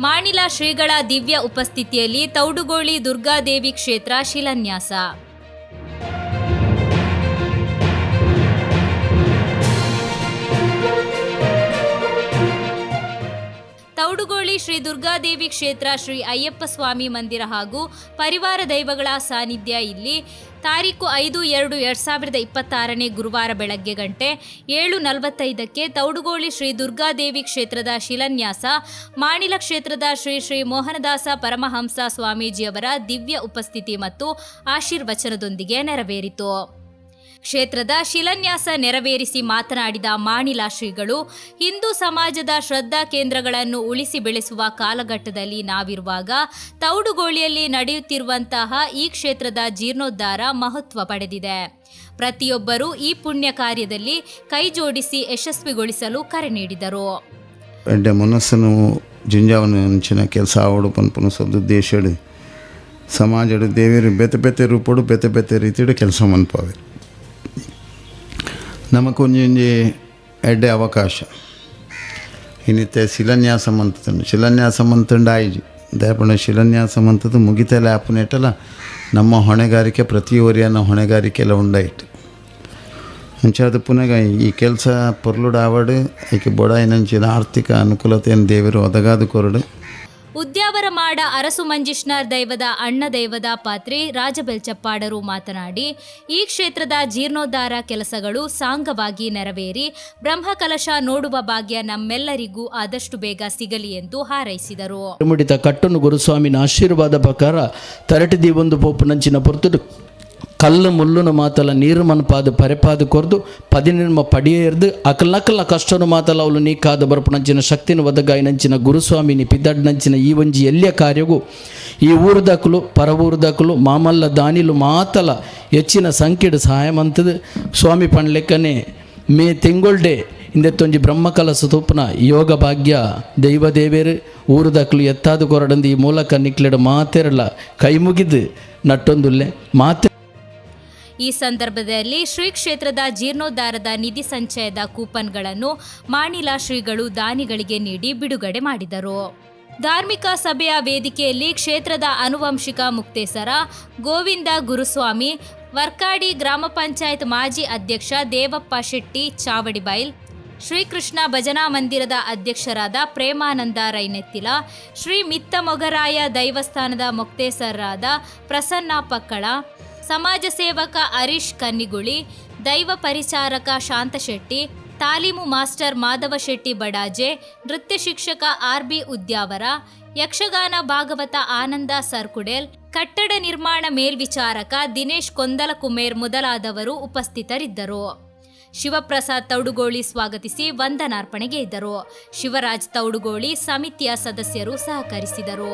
Manila ಶ್ರೀಗಳ ದಿವ್ಯ ಉಪಸ್ಥಿತಿಯಲ್ಲಿ ತೌಡುಗೋಳಿ ದುರ್ಗಾದೇವಿ ಕ್ಷೇತ್ರ ಶಿಲಾನ್ಯಾಸ. ತೌಡುಗೋಳಿ ಶ್ರೀ ದುರ್ಗಾದೇವಿ ಕ್ಷೇತ್ರ, ಶ್ರೀ ಅಯ್ಯಪ್ಪ ಸ್ವಾಮಿ ಮಂದಿರ ಹಾಗೂ ಪರಿವಾರ ದೈವಗಳ ಸಾನ್ನಿಧ್ಯ. ಇಲ್ಲಿ ತಾರೀಕು 5-2-2026ನೇ ಗುರುವಾರ ಬೆಳಗ್ಗೆ ಗಂಟೆ 7:45ಕ್ಕೆ ತೌಡುಗೋಳಿ ಶ್ರೀ ದುರ್ಗಾದೇವಿ ಕ್ಷೇತ್ರದ ಶಿಲಾನ್ಯಾಸ ಮಾಣಿಲ ಕ್ಷೇತ್ರದ ಶ್ರೀ ಶ್ರೀ ಮೋಹನದಾಸ ಪರಮಹಂಸ ಸ್ವಾಮೀಜಿಯವರ ದಿವ್ಯ ಉಪಸ್ಥಿತಿ ಮತ್ತು ಆಶೀರ್ವಚನದೊಂದಿಗೆ ನೆರವೇರಿತು. ಕ್ಷೇತ್ರದ ಶಿಲಾನ್ಯಾಸ ನೆರವೇರಿಸಿ ಮಾತನಾಡಿದ ಮಾಣಿಲ ಶ್ರೀಗಳು, ಹಿಂದೂ ಸಮಾಜದ ಶ್ರದ್ಧಾ ಕೇಂದ್ರಗಳನ್ನು ಉಳಿಸಿ ಬೆಳೆಸುವ ಕಾಲಘಟ್ಟದಲ್ಲಿ ನಾವಿರುವಾಗ ತೌಡುಗೋಳಿಯಲ್ಲಿ ನಡೆಯುತ್ತಿರುವಂತಹ ಈ ಕ್ಷೇತ್ರದ ಜೀರ್ಣೋದ್ಧಾರ ಮಹತ್ವ ಪಡೆದಿದೆ. ಪ್ರತಿಯೊಬ್ಬರೂ ಈ ಪುಣ್ಯ ಕಾರ್ಯದಲ್ಲಿ ಕೈಜೋಡಿಸಿ ಯಶಸ್ವಿಗೊಳಿಸಲು ಕರೆ ನೀಡಿದರು. ಎಡ್ಡೆ ಮನಸ್ಸನ್ನು ಜಿಂಜಾವನ ಕೆಲಸ ಆವಡು ಪನ್ಪುನ ಸದುದ್ದೇಶಡ್ ಸಮಾಜಡ್ ದೇವೆರ್ ಬೇತೆ ಬೇತೆ ರೂಪಡು ಬೇತೆ ಬೇತೆ ರೀತಿಡ್ ಕೆಲಸ ಮನ್ಪಾವೆರ್. ನಮಕ್ ಒಂಜಿ ಎಡ್ಡೆ ಅವಕಾಶ ಇನಿತ್ತೆ ಶಿಲಾನ್ಯಾಸ ಮಂತುಂಡು. ಶಿಲಾನ್ಯಾಸ ಮಂತುಂಡು ಆಯ್ಜಿ ದಾಯೆ ಶಿಲಾನ್ಯಾಸ ಮಂತದ್ದು ಮುಗಿತಲೆ ಆಪುನೆಟಲ ನಮ್ಮ ಹೊಣೆಗಾರಿಕೆ, ಪ್ರತಿ ಒರಿಯನ ಹೊಣೆಗಾರಿಕೆಲ ಉಂಡಾಯ್ತು. ಅಂಚಾದ್ ಪುನಗ ಈ ಕೆಲಸ ಪೊರ್ಲುಡು ಆವಡ್, ಐಕ್ ಬೊಡಾಯಿನಂಚಿನ ಆರ್ಥಿಕ ಅನುಕೂಲತೆಯನ್ನು ದೇವರು ಒದಗಾದು ಕೊರಡು. ಉದ್ಯಾವರ ಮಾಡ ಅರಸು ಮಂಜಿಷ್ನಾರ್ ದೈವದ ಅಣ್ಣ ದೈವದ ಪಾತ್ರಿ ರಾಜಬೆಲ್ಚಪ್ಪಾಡರು ಮಾತನಾಡಿ, ಈ ಕ್ಷೇತ್ರದ ಜೀರ್ಣೋದ್ಧಾರ ಕೆಲಸಗಳು ಸಾಂಗವಾಗಿ ನೆರವೇರಿ ಬ್ರಹ್ಮಕಲಶ ನೋಡುವ ಭಾಗ್ಯ ನಮ್ಮೆಲ್ಲರಿಗೂ ಆದಷ್ಟು ಬೇಗ ಸಿಗಲಿ ಎಂದು ಹಾರೈಸಿದರು. ಮುಡಿತ ಕಟ್ಟುನು ಗುರುಸ್ವಾಮಿನ ಆಶೀರ್ವಾದ ಪ್ರಕಾರ ತರಟಿ ದೀವೊಂದು ಪೋಪುನಂಚಿನ ಪೊರ್ತುಡು ಕಲ್ಲು ಮುಳ್ಳುನ ಮಾತಲ ನೀರು ಮನ್ಪಾದ ಪರೆಪಾದ ಕೊರ್ದು ಪದಿನೆನ್ಮ ಪಡಿಯೇರ್ದು ಅಕಲ್ನಕಲ್ನ ಕಷ್ಟನು ಮಾತಲ ಅವಳು ನೀಕಾದ ಬರಪುನಂಚಿನ ಶಕ್ತಿನ ಒದಗಾಯಿನಂಚಿನ ಗುರುಸ್ವಾಮಿನಿ ಪಿದ್ದಡ್ನಂಚಿನ ಈ ಒಂಜಿ ಎಲ್ಲಿಯ ಕಾರ್ಯಗೂ ಈ ಊರುದಕಲು ಪರವೂರುದಕಲು ಮಾಮಲ್ಲ ದಾನಿಲು ಮಾತಲ ಹೆಚ್ಚಿನ ಸಂಖ್ಯೆಡು ಸಹಾಯ ಮಂತದು. ಸ್ವಾಮಿ ಪಣ್ಲೆಕ್ಕನೆ ಮೇ ತಿಂಗೊಳ್ಡೆ ಇಂದೆತ್ತೊಂಜಿ ಬ್ರಹ್ಮಕಲಸ ತೂಪುನ ಯೋಗ ಭಾಗ್ಯ ದೈವ ದೇವೇರು ಊರುದಕ್ಲು ಎತ್ತಾದ ಕೊರಡಂದು ಈ ಮೂಲಕ ನಿಕ್ಲೆಡು ಮಾತೆರಲ ಕೈ ಮುಗಿದು ನಟ್ಟೊಂದುಲ್ಲೆ ಮಾತೆ. ಈ ಸಂದರ್ಭದಲ್ಲಿ ಶ್ರೀ ಕ್ಷೇತ್ರದ ಜೀರ್ಣೋದ್ಧಾರದ ನಿಧಿ ಸಂಚಯದ ಕೂಪನ್ಗಳನ್ನು ಮಾಣಿಲ ಶ್ರೀಗಳು ದಾನಿಗಳಿಗೆ ನೀಡಿ ಬಿಡುಗಡೆ ಮಾಡಿದರು. ಧಾರ್ಮಿಕ ಸಭೆಯ ವೇದಿಕೆಯಲ್ಲಿ ಕ್ಷೇತ್ರದ ಆನುವಂಶಿಕ ಮುಕ್ತೇಸರ ಗೋವಿಂದ ಗುರುಸ್ವಾಮಿ, ವರ್ಕಾಡಿ ಗ್ರಾಮ ಪಂಚಾಯತ್ ಮಾಜಿ ಅಧ್ಯಕ್ಷ ದೇವಪ್ಪ ಶೆಟ್ಟಿ ಚಾವಡಿಬೈಲ್, ಶ್ರೀಕೃಷ್ಣ ಭಜನಾ ಮಂದಿರದ ಅಧ್ಯಕ್ಷರಾದ ಪ್ರೇಮಾನಂದ ರೈನೆತ್ತಿಲ, ಶ್ರೀ ಮಿತ್ತಮೊಗರಾಯ ದೈವಸ್ಥಾನದ ಮೊಕ್ತೇಸರರಾದ ಪ್ರಸನ್ನ ಪಕ್ಕಳ, ಸಮಾಜ ಸೇವಕ ಹರೀಶ್ ಕನ್ನಿಗುಳಿ, ದೈವ ಪರಿಚಾರಕ ಶಾಂತಶೆಟ್ಟಿ, ತಾಲೀಮು ಮಾಸ್ಟರ್ ಮಾಧವ ಶೆಟ್ಟಿ ಬಡಾಜೆ, ನೃತ್ಯ ಶಿಕ್ಷಕ ಆರ್ ಬಿ ಉದ್ಯಾವರ, ಯಕ್ಷಗಾನ ಭಾಗವತ ಆನಂದ ಸರ್ಕುಡೇಲ್, ಕಟ್ಟಡ ನಿರ್ಮಾಣ ಮೇಲ್ವಿಚಾರಕ ದಿನೇಶ್ ಕೊಂದಲಕುಮೇರ್ ಮೊದಲಾದವರು ಉಪಸ್ಥಿತರಿದ್ದರು. ಶಿವಪ್ರಸಾದ್ ತೌಡುಗೋಳಿ ಸ್ವಾಗತಿಸಿ ವಂದನಾರ್ಪಣೆಗೈದರು. ಶಿವರಾಜ್ ತೌಡುಗೋಳಿ, ಸಮಿತಿಯ ಸದಸ್ಯರು ಸಹಕರಿಸಿದರು.